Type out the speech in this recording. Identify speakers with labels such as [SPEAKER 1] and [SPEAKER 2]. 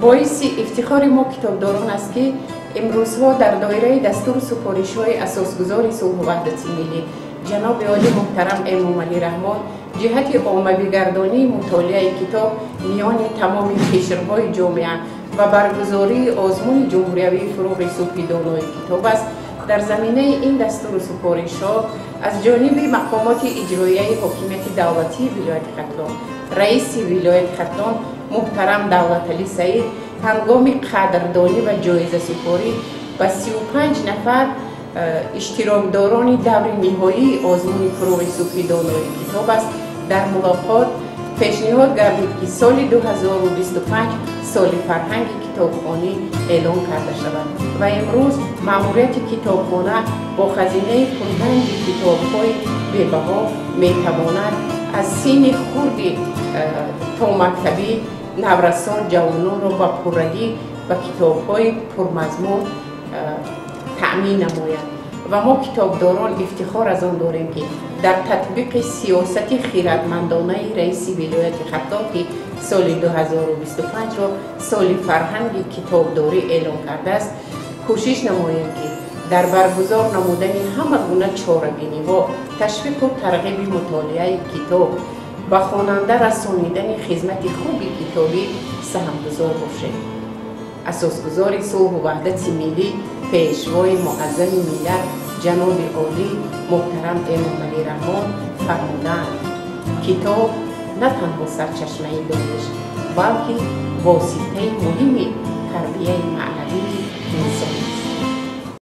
[SPEAKER 1] Боиси ифтихори мо китобдорон аст, ки имрӯзҳо дар доираи дастуру супоришҳои асосгузори сулҳу ваҳдати миллӣ, ҷаноби олӣ муҳтарам Эмомалӣ Раҳмон, ҷиҳати оммавигардонии мутолиаи китоб миёни тамоми қишрҳои ҷомеа ва баргузории озмуни ҷумҳуриявии «Фурӯғи субҳи донои китоб аст», дар заминаи ин дастуру супоришҳо аз ҷониби мақомоти иҷроияи ҳокимияти давлатии вилояти Хатлон, раиси вилояти Хатлон муҳтарам Давлаталӣ Саид ҳангоми қадрдонӣ ва ҷоизасупорӣ ба 35 нафар иштирокдорони даври ниҳоии озмуни «Фурӯғи субҳи донои китоб аст» дар мулоқот пешниҳод гардид, ки соли 2025 соли фарҳанги китобхонӣ эълон карда шавад. Ва имрӯз маъмурияти китобхона бо хазинаи пурганҷи китобҳои бебаҳо метавонад аз синни хурди томактабӣ наврасон, ҷавононро ба пуррагӣ ба китобҳои пурмазмун таъмин намояд. Ва мо, китобдорон, ифтихор аз он дорем, ки дар татбиқи сиёсати хиратмандонаи раиси вилояти Хатлон, ки соли 2025-ро соли фарҳанги китобдорӣ эълон кардааст, кӯшиш намоем, ки дар баргузор намудани ҳама гуна чорабиниҳо, ташвиқу тарғиби мутолиаи китоб, ба хонанда расонидани хизмати хуби китобӣ саҳмгузор бошем. Асосгузори сулҳу ваҳдати миллӣ, пешвои муаззами миллат, ҷаноби олӣ муҳтарам Эмомалӣ Раҳмон фармудаанд: «Китоб на танҳо сарчашмаи дониш, балки воситаи муҳими тарбияи маънавии